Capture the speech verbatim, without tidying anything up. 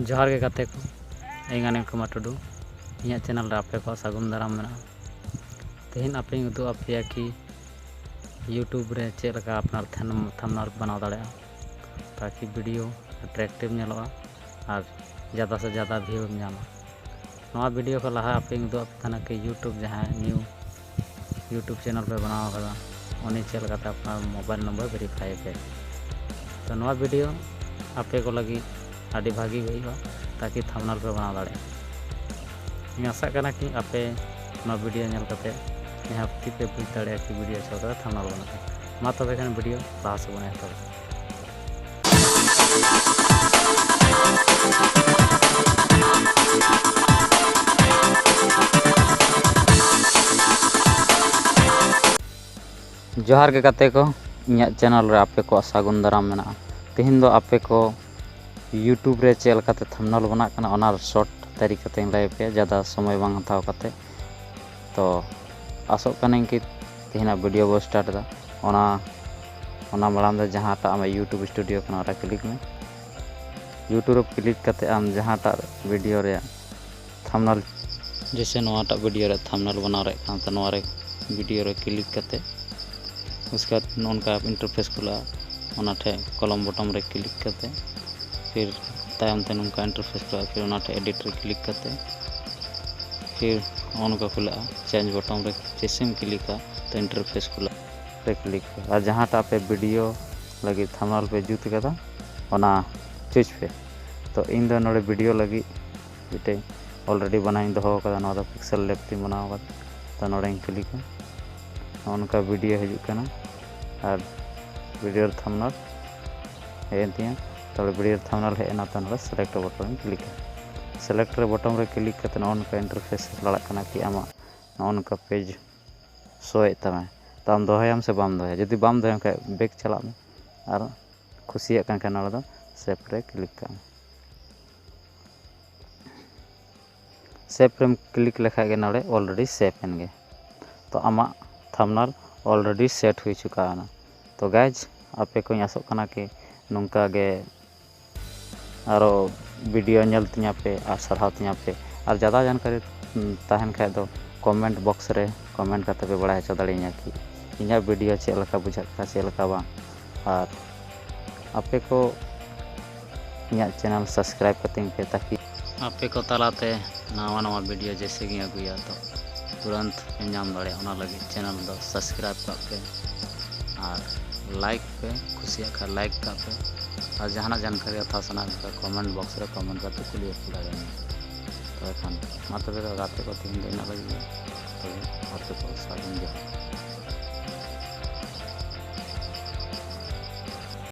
ᱡᱚᱦᱟᱨ ᱜᱮ ᱜᱟᱛᱮ ᱠᱚ, ᱤᱧ ᱟᱱᱤᱞ ᱠᱩᱢᱟᱨ ᱴᱩᱰᱩ᱾ ᱤᱧᱟᱹᱜ ᱪᱮᱱᱮᱞ ᱨᱮ ᱟᱯᱮ ᱠᱚᱣᱟᱜ ᱥᱟᱹᱜᱩᱱ ᱫᱟᱨᱟᱢ ᱢᱮᱱᱟᱜᱼᱟ᱾ ᱛᱮᱦᱮᱧ ᱟᱯᱮᱧ ᱩᱫᱩᱜ ᱟᱯᱮᱭᱟ ᱠᱤ YouTube ᱨᱮ ᱪᱮᱫ ᱞᱮᱠᱟ ᱟᱯᱱᱟᱨ ᱛᱷᱟᱢ- ᱛᱷᱟᱢᱵᱱᱮᱞ ᱵᱮᱱᱟᱣ ᱫᱟᱲᱮᱭᱟᱜᱼᱟ, ᱛᱟᱠᱤ ᱵᱷᱤᱰᱤᱭᱳ ᱟᱴᱨᱮᱠᱴᱤᱵᱷ ᱧᱮᱞᱚᱜᱼᱟ ᱟᱨ ᱡᱟᱫᱟ ᱥᱮ ᱡᱟᱫᱟ ᱵᱷᱤᱭᱩᱢ ᱧᱟᱢᱟ᱾ ᱱᱚᱣᱟ ᱵᱷᱤᱰᱤᱭᱳ ᱠᱷᱚᱱ ᱞᱟᱦᱟ ᱟᱯᱮᱧ ᱩᱫᱩᱜ ᱟᱯᱮ ᱛᱟᱦᱮᱱᱟ ᱠᱤ YouTube ᱡᱟᱦᱟᱸᱭ ᱱᱤᱭᱩ YouTube ᱪᱮᱱᱮᱞ ᱯᱮ ᱵᱮᱱᱟᱣ ᱟᱠᱟᱫᱟ, ᱩᱱᱤ ᱪᱮᱫ ᱞᱮᱠᱟᱛᱮ ᱟᱯᱱᱟᱨ ᱢᱳᱵᱟᱭᱤᱞ ᱱᱚᱢᱵᱚᱨ ᱵᱷᱮᱨᱤᱯᱷᱟᱭ ᱟᱯᱮ᱾ ᱛᱚ ᱱᱚᱣᱟ ᱵᱷᱤᱰᱤᱭᱳ ᱟᱯᱮ ᱠᱚ ᱞᱟᱹᱜᱤᱫ ᱟᱹᱰᱤ ᱵᱷᱟᱹᱜᱤ ᱦᱩᱭᱩᱜᱼᱟ, ᱛᱟᱠᱤ ᱛᱷᱟᱢᱵᱱᱮᱞ ᱯᱮ ᱵᱮᱱᱟᱣ ᱫᱟᱲᱮᱭᱟᱜᱼᱟ᱾ ᱤᱧ ᱟᱥᱟᱜ ᱠᱟᱱᱟ ᱠᱤ ᱟᱯᱮ ᱱᱚᱣᱟ ᱵᱷᱤᱰᱤᱭᱳ ᱧᱮᱞ ᱠᱟᱛᱮ ᱡᱟᱦᱟᱸ ᱯᱮ ᱵᱩᱡᱽ ᱫᱟᱲᱮᱭᱟᱜᱼᱟ ᱠᱤ ᱵᱷᱤᱰᱤᱭᱳ ᱪᱮᱫ ᱞᱮᱠᱟ ᱛᱷᱟᱢᱵᱱᱮᱞ ᱵᱮᱱᱟᱜᱼᱟ᱾ ᱢᱟ ᱛᱚᱵᱮ ᱠᱷᱟᱱ ᱵᱷᱤᱰᱤᱭᱳ ᱞᱟᱦᱟ ᱥᱮᱫ ᱵᱚᱱ ᱮᱛᱚᱦᱚᱵᱟ᱾ ᱡᱚᱦᱟᱨ ᱜᱮ ᱜᱟᱛᱮ ᱠᱚ, ᱤᱧᱟᱹᱜ ᱪᱮᱱᱮᱞ ᱨᱮ ᱟᱯᱮ ᱠᱚᱣᱟᱜ ᱥᱟᱹᱜᱩᱱ ᱫᱟᱨᱟᱢ ᱢᱮᱱᱟᱜᱼᱟ᱾ ᱛᱮᱦᱮᱧ ᱫᱚ ᱟᱯᱮ ᱠᱚ YouTube ᱨᱮ ᱪᱮᱫ ᱞᱮᱠᱟᱛᱮ ᱛᱷᱟᱢᱵᱱᱮᱞ ᱵᱮᱱᱟᱜ ᱠᱟᱱᱟ, ᱚᱱᱟ ᱥᱚᱨᱴ ᱛᱟᱹᱨᱤᱠᱟ ᱛᱮᱧ ᱞᱟᱹᱭ ᱟᱯᱮᱭᱟ, ᱡᱟᱫᱟ ᱥᱚᱢᱚᱭ ᱵᱟᱝ ᱦᱟᱛᱟᱣ ᱠᱟᱛᱮ᱾ ᱛᱚ ᱟᱥᱚᱜ ᱠᱟᱹᱱᱟᱹᱧ ᱠᱤ ᱛᱮᱦᱮᱧᱟᱜ ᱵᱷᱤᱰᱤᱭᱳ ᱵᱚ ᱥᱴᱟᱨᱴ ᱮᱫᱟ᱾ ᱚᱱᱟ ᱚᱱᱟ ᱢᱟᱲᱟᱝ ᱫᱚ ᱡᱟᱦᱟᱸᱴᱟᱜ ᱟᱢᱟᱜ YouTube ᱥᱴᱩᱰᱤᱭᱳ ᱠᱟᱱᱟ, ᱚᱸᱰᱮ ᱠᱞᱤᱠ ᱢᱮ᱾ YouTube ᱨᱮ ᱠᱞᱤᱠ ᱠᱟᱛᱮ ᱟᱢ ᱡᱟᱦᱟᱸᱴᱟᱜ ᱵᱷᱤᱰᱤᱭᱳ ᱨᱮᱭᱟᱜ ᱛᱷᱟᱢᱵᱱᱮᱞ, ᱡᱮᱭᱥᱮ ᱱᱚᱣᱟᱴᱟᱜ ᱵᱷᱤᱰᱤᱭᱳ ᱨᱮ ᱛᱷᱟᱢᱵᱱᱮᱞ ᱵᱮᱱᱟᱣ ᱨᱮᱭᱟᱜ ᱠᱟᱱ ᱛᱟᱦᱮᱸ, ᱱᱚᱣᱟ ᱨᱮ ᱵᱷᱤᱰᱤᱭᱳ ᱨᱮ ᱠᱞᱤᱠ ᱠᱟᱛᱮ ᱩᱥᱠᱮ ᱵᱟᱫ ᱱᱚᱜᱼᱚ ᱱᱚᱝᱠᱟ ᱤᱱᱴᱟᱨᱯᱷᱮᱥ ᱠᱷᱩᱞᱟᱹᱜᱼᱟ᱾ ᱚᱱᱟ ᱴᱷᱮᱱ ᱠᱚᱞᱚᱢ ᱵᱚᱴᱚᱢ ᱨᱮ ᱠᱞᱤᱠ ᱠᱟᱛᱮ ᱯᱷᱤᱨ ᱛᱟᱭᱚᱢ ᱛᱮ ᱱᱚᱝᱠᱟ ᱤᱱᱴᱟᱨᱯᱷᱮᱥ ᱠᱷᱩᱞᱟᱹᱜᱼᱟ᱾ ᱯᱷᱤᱨ ᱚᱱᱟ ᱴᱷᱮᱱ ᱮᱰᱤᱴ ᱨᱮ ᱠᱞᱤᱠ ᱠᱟᱛᱮ ᱯᱷᱤᱨ ᱱᱚᱜᱼᱚ ᱱᱚᱝᱠᱟ ᱠᱷᱩᱞᱟᱹᱜᱼᱟ᱾ ᱪᱮᱧᱡᱽ ᱵᱚᱴᱚᱢ ᱨᱮ ᱡᱮᱭᱥᱮᱢ ᱠᱞᱤᱠᱟ ᱛᱚ ᱤᱱᱴᱟᱨᱯᱷᱮᱥ ᱠᱷᱩᱞᱟᱹᱜᱼᱟ᱾ ᱨᱮ ᱠᱞᱤᱠ ᱯᱮ ᱟᱨ ᱡᱟᱦᱟᱸᱴᱟᱜ ᱟᱯᱮ ᱵᱷᱤᱰᱤᱭᱳ ᱞᱟᱹᱜᱤᱫ ᱛᱷᱟᱢᱵᱱᱮᱞ ᱯᱮ ᱡᱩᱛ ᱠᱟᱫᱟ, ᱚᱱᱟ ᱪᱩᱡᱽ ᱯᱮ᱾ ᱛᱚ ᱤᱧ ᱫᱚ ᱱᱚᱰᱮ ᱵᱷᱤᱰᱤᱭᱳ ᱞᱟᱹᱜᱤᱫ ᱢᱤᱫᱴᱮᱡ ᱚᱞᱨᱮᱰᱤ ᱵᱮᱱᱟᱣ ᱤᱧ ᱫᱚᱦᱚ ᱟᱠᱟᱫᱟ᱾ ᱱᱚᱣᱟ ᱫᱚ ᱯᱤᱠᱥᱮᱞ ᱞᱮᱵ ᱛᱤᱧ ᱵᱮᱱᱟᱣ ᱟᱠᱟᱫᱟ᱾ ᱛᱚ ᱱᱚᱰᱮᱧ ᱠᱞᱤᱠᱟ, ᱱᱚᱜᱼᱚ ᱱᱚᱝᱠᱟ ᱵᱷᱤᱰᱤᱭᱳ ᱦᱤᱡᱩᱜ ᱠᱟᱱᱟ ᱟᱨ ᱵᱷᱤᱰᱤᱭᱳ ᱛᱷᱟᱢᱵᱱᱮᱞ ᱦᱮᱡ ᱮᱱ ᱛᱤᱧᱟ᱾ ᱛᱟᱦᱞᱮ ᱵᱷᱤᱰᱤᱭᱳ ᱛᱷᱟᱢᱵᱱᱮᱞ ᱦᱮᱡ ᱮᱱᱟ, ᱛᱚ ᱱᱚᱰᱮ ᱥᱤᱞᱮᱠᱴ ᱵᱚᱴᱚᱢ ᱤᱧ ᱠᱞᱤᱠᱟ᱾ ᱥᱤᱞᱮᱠᱴ ᱨᱮ ᱵᱚᱴᱚᱢ ᱨᱮ ᱠᱞᱤᱠ ᱠᱟᱛᱮ ᱱᱚᱜᱼᱚ ᱱᱚᱝᱠᱟ ᱤᱱᱴᱟᱨᱯᱷᱮᱥ ᱞᱟᱲᱟᱜ ᱠᱟᱱᱟ ᱠᱤ ᱟᱢᱟᱜ ᱱᱚᱜᱼᱚ ᱱᱚᱝᱠᱟ ᱯᱮᱡᱽ ᱥᱳᱭᱮᱫ ᱛᱟᱢᱟ᱾ ᱛᱚ ᱟᱢ ᱫᱚᱦᱚᱭᱟᱢ ᱥᱮ ᱵᱟᱢ ᱫᱚᱦᱚᱭᱟ? ᱡᱩᱫᱤ ᱵᱟᱢ ᱫᱚᱦᱚᱭᱟ, ᱮᱱᱠᱷᱟᱱ ᱵᱮᱠ ᱪᱟᱞᱟᱜ ᱢᱮ ᱟᱨ ᱠᱩᱥᱤᱭᱟᱜ ᱠᱟᱱ ᱠᱷᱟᱱ ᱱᱚᱰᱮ ᱫᱚ ᱥᱮᱵᱷ ᱨᱮ ᱠᱞᱤᱠ ᱠᱟᱜ ᱢᱮ᱾ ᱥᱮᱵᱷ ᱨᱮᱢ ᱠᱞᱤᱠ ᱞᱮᱠᱷᱟᱡ ᱜᱮ ᱱᱚᱰᱮ ᱚᱞᱨᱮᱰᱤ ᱥᱮᱵᱷ ᱮᱱ ᱜᱮ᱾ ᱛᱚ ᱟᱢᱟᱜ ᱛᱷᱟᱢᱵᱱᱮᱞ ᱚᱞᱨᱮᱰᱤ ᱥᱮᱴ ᱦᱩᱭ ᱪᱩᱠᱟᱣ ᱮᱱᱟ᱾ ᱛᱚ ᱜᱟᱭᱡᱽ, ᱟᱯᱮ ᱠᱚᱧ ᱟᱥᱚᱜ ᱠᱟᱱᱟ ᱠᱤ ᱱᱚᱝᱠᱟ ᱜᱮ ᱟᱨᱚ ᱵᱷᱤᱰᱤᱭᱳ ᱧᱮᱞ ᱛᱤᱧᱟᱹ ᱯᱮ ᱟᱨ ᱥᱟᱨᱦᱟᱣ ᱛᱤᱧᱟᱹ ᱯᱮ᱾ ᱟᱨ ᱡᱟᱫᱟ ᱡᱟᱱᱠᱟᱨᱤ ᱛᱟᱦᱮᱱ ᱠᱷᱟᱡ ᱫᱚ ᱠᱚᱢᱮᱱᱴ ᱵᱚᱠᱥ ᱨᱮ ᱠᱚᱢᱮᱱᱴ ᱠᱟᱛᱮ ᱯᱮ ᱵᱟᱲᱟᱭ ᱦᱚᱪᱚ ᱫᱟᱲᱮᱭᱟᱹᱧᱟ ᱠᱤ ᱤᱧᱟᱹᱜ ᱵᱷᱤᱰᱤᱭᱳ ᱪᱮᱫ ᱞᱮᱠᱟ ᱵᱩᱡᱷᱟᱹᱜ ᱠᱟᱱᱟ, ᱪᱮᱫ ᱞᱮᱠᱟ ᱵᱟᱝ᱾ ᱟᱨ ᱟᱯᱮ ᱠᱚ ᱤᱧᱟᱹᱜ ᱪᱮᱱᱮᱞ ᱥᱟᱵᱥᱠᱨᱟᱭᱤᱵ ᱠᱟᱹᱛᱤᱧ ᱯᱮ, ᱛᱟᱠᱤ ᱟᱯᱮ ᱠᱚ ᱛᱟᱞᱟᱛᱮ ᱱᱟᱣᱟ ᱱᱟᱣᱟ ᱵᱷᱤᱰᱤᱭᱳ ᱡᱮᱭᱥᱮ ᱜᱤᱧ ᱟᱹᱜᱩᱭᱟ, ᱛᱚ ᱛᱩᱨᱟᱹᱱᱛ ᱯᱮ ᱧᱟᱢ ᱫᱟᱲᱮᱭᱟᱜᱼᱟ᱾ ᱚᱱᱟ ᱞᱟᱹᱜᱤᱫ ᱪᱮᱱᱮᱞ ᱫᱚ ᱥᱟᱵᱥᱠᱨᱟᱭᱤᱵ ᱠᱟᱜ ᱯᱮ ᱟᱨ ᱞᱟᱭᱤᱠ ᱯᱮ, ᱠᱩᱥᱤᱭᱟᱜ ᱠᱷᱟᱱ ᱞᱟᱭᱤᱠ ᱠᱟᱜ ᱯᱮ᱾ ᱟᱨ ᱡᱟᱦᱟᱱᱟᱜ ᱡᱟᱱᱠᱟᱨᱤ ᱦᱟᱛᱟᱣ ᱥᱟᱱᱟᱭᱮᱫ ᱯᱮ ᱠᱷᱟᱱ ᱠᱚᱢᱮᱱᱴ ᱵᱚᱠᱥ ᱨᱮ ᱠᱚᱢᱮᱱᱴ ᱠᱟᱛᱮ ᱠᱩᱞᱤ ᱨᱚᱯᱚᱲ ᱫᱟᱲᱮᱭᱟᱹᱧᱟ᱾ ᱛᱚᱵᱮ ᱠᱷᱟᱱ ᱢᱟ ᱛᱚᱵᱮ ᱜᱟᱛᱮ ᱠᱚ, ᱛᱮᱦᱮᱧ ᱫᱚ ᱤᱱᱟᱹᱜ ᱞᱟᱹᱜᱤᱫ ᱜᱮ᱾ ᱛᱚᱵᱮ ᱟᱯᱮ ᱠᱚ ᱥᱟᱹᱜᱩᱱ ᱡᱚᱦᱟᱨ᱾